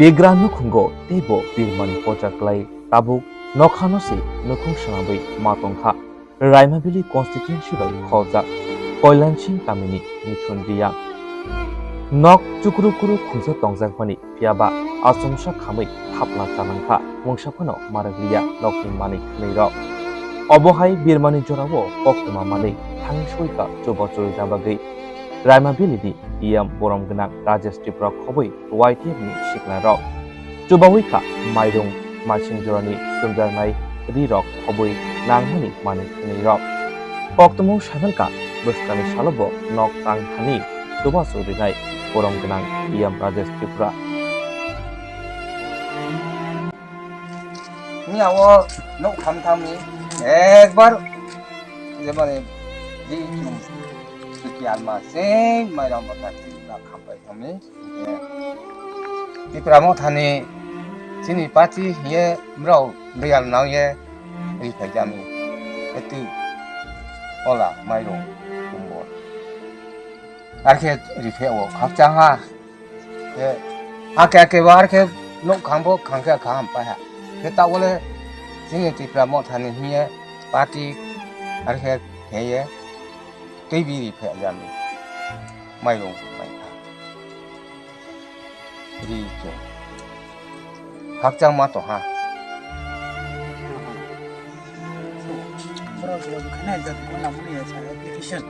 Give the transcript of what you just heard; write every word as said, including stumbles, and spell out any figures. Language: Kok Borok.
Bigra nukhungo teibo birmani poja klai tabuk nokhano se nukhung swnamwi ma tongkha. Raimabili constituency bai kholjak Koilan Singh kamini Mithun Riyang. Nok chukru kuru khungsa tongjak mani phiyaba achomsa khamwi thapla chanangkha, mungsa phano marwk liya nokni manwi khwnwi rok. Obo hai birmani jorao koktwma manwi thangwi soika chubachu rwna bagwi Raimabili ni E M borom gwnang Rajesh Tripura khobwi Y T F ni sikla rok. Chubawi kha mairung, maising jorani chumjaknai ri rok khobwi nangmani manwi khwnwi rok. Koktwmung saimang kha bwskangni salo bo nok tang thani chubachu rinai borom gwnang E M Rajesh Tripura. Ni awo nok tham thamni ekbar jemani di chum suki alma sing mairang bata ti ba khambai thamni. Tipra Mothani chini party hiye mrao riyal nang ye ri phai jami. Etu ola mairung kumbor. Arkhe ri phe o khakchang ha. Ke ake ake ba arkhe nok khang bo khang khe kham pa ha. Ke ta ole chini Tipra Mothani hiye party arkhe hiye tei bi ri phe jami. Mairung mai kha. Ri khe. Khakchang ma to ha. Borok borok khana jak ko namuni ya sa application.